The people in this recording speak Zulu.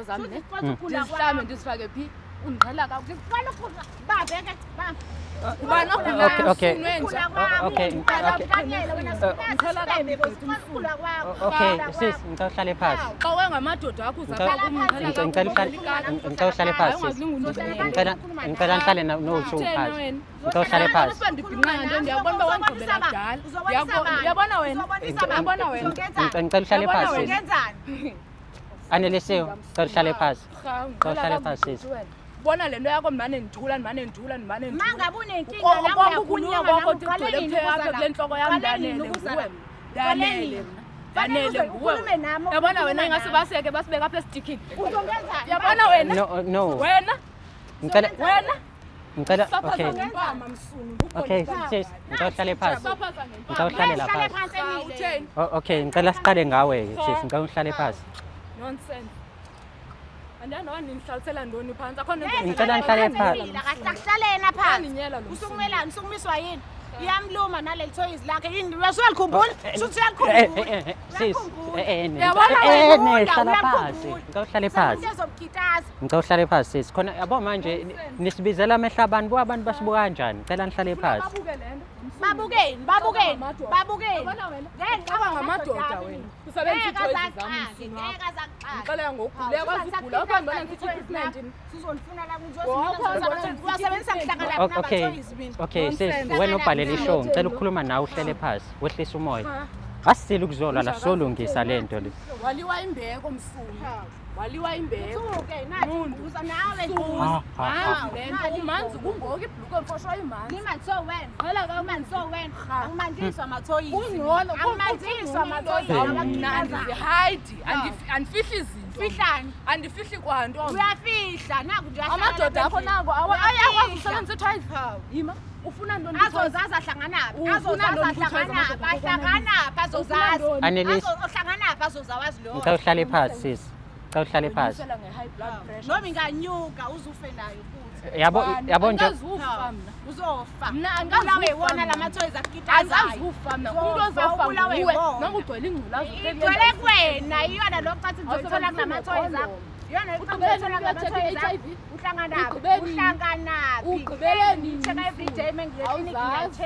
zam ne, Ndizihlambe. ndizihlambe, ndizifake phi? Undiqhela kakuhle. Babeke, baba. Ubani ogulayo? Okay. Ufunwe nje. Okay, sis, ngicela uhlale phansi. Xa wengamadoda akho Ngicela uhlale phansi, sis. Ngicela nihlale no-two phansi. Ngicela uhlale phansi. Ndibhinqanga nto, ndiyabona uba wangigqibela kudala. Uyabona wena, uyabona wena. Ngicela uhlale phansi, sis. Anelisiwe, ngicela uhlale phansi. Ngicela uhlale phansi, sis. Bona le nto yakho, ndimane ndithula, ndimane ndithula, ndimane ndithula. Mangabe unenkinga Konke nami ukunya uyakhuluma, kwakho nami uqale kugcwele nini phe apha ukuza kule la? ntloko yam. Uqale Ndanele nini ukuza nguwe la? mna, ndanele mna, ndanele Fanele nguwe. ukhulume nami, Yabona wena, ukhulume ingase nami. baseke basibeke apha esitikini. Uzongenzani? Yabona wena. No. Wena. Ngicela Wena. ngicela Saphaza okay. ngempama, msunu. Okay, sis, ngicela uhlale phansi. Saphaza ngempama. Ngicela uhlale la Hlale phansi. phansi, Emile. Utheni? Oh, okay, ngicela siqale ngawe ke, sis, ngicela uhlale phansi. Nonsense. Andiyani noba nindihlalisela ntoni phantsi, akho nto. Ngicela nihlale phansi. Emile, akahle yena phansi. Andinyela lo msunu. Usukumelani, usukumiswa yini? Iyamluma naleli thoyizi lakhe. Yini, uyalikhumbula? Shuthi Eh, uyalikhumbula. eh, eh, sis, eh, eh, ne. Uyabona Eh, wena, ne, hlala uyakhumbula. phansi. Ngicela uhlale phansi. Umuntu ezomkitaza. Ngicela uhlale phansi, sis. Khona yabo manje nisibizela amehlo abantu, buka abantu basibuka kanjani. Ngicela nihlale phansi. Babuke le nto. Babukeni, babukeni, babukeni. Yabona wena. Ngeke Aba ngamadoda wena. Usebenzisa Ngeke ii-toys zam, azaxake, msunu wakho. ngeke azakuxake. Ngixelela ngokugula, uyakwazi ugula. Awukho ndibona ndisithi treatment mna. Sizonifuna la. Wakho Uyasebenzisa kuhlangana Okay. nama-toys mina. Okay, sis, Nonsense. wena ubhalele i-show. Ngicela ukukhuluma nawe uhlele phansi, wehlise umoya. Asisile ukuzolwa la, solungisa lento le. Waliwa imbeko, msunu. Waliwa imbeko. Uthuke, nathi uza nawe. Ah, ah, ah. Manzi le nto, umanzi kungoku ibhluko emfosho imanzi. Ngimanzi so wena. Qhela kakubi. Ngimanzi so wena. Angimanziswa amathoyizi. Kungcono. Angimanziswa amathoyizi. Mna andizihayidi, andifihli izinto. Fihlani. Andifihli kwanto. Uyafihla naku nje uyahlala Amadoda lapha akho endlini. nako ayakwazi Uyafihla. usebenzisa i-toys. Yima, ufuna ntoni? Azozazi ahlanganaphi? Ufuna Azozazi ntoni kuthiwa ahlanganaphi? amadoda akho? Ahlanganaphi azozazi? Ufuna ntoni? Anelisi. Ohlanganaphi azozawazi loyo. Ngicela uhlale phansi, sis. Ngicela uhlale phansi. Unyusela nge-high blood pressure. Noma inganyuka uzufe nayo futhi. Yabo yabo nje Andikazufa mna. Uzofa. Mna andikazufa Ubulawe iwona mna. lama-toys akukitazayo. Andikazufa mna. Umntu Uzofa, ozofa ubulawe nguwe. iwona. Nonke ugcwele ingculaza. Igcwele kuwena, iyona lo cathi ngizoyithola kulama-toys akho. Iyona lo cathi Ugqibele ngizoyithola nini uyocheck kulama-toys akho. i-HIV? Uhlanganaphi? Ugqibele nini? Uhlanganaphi? Ugqibele nini? Check every day uma ngiye eklinikhi Awuzazi. ngiya-check.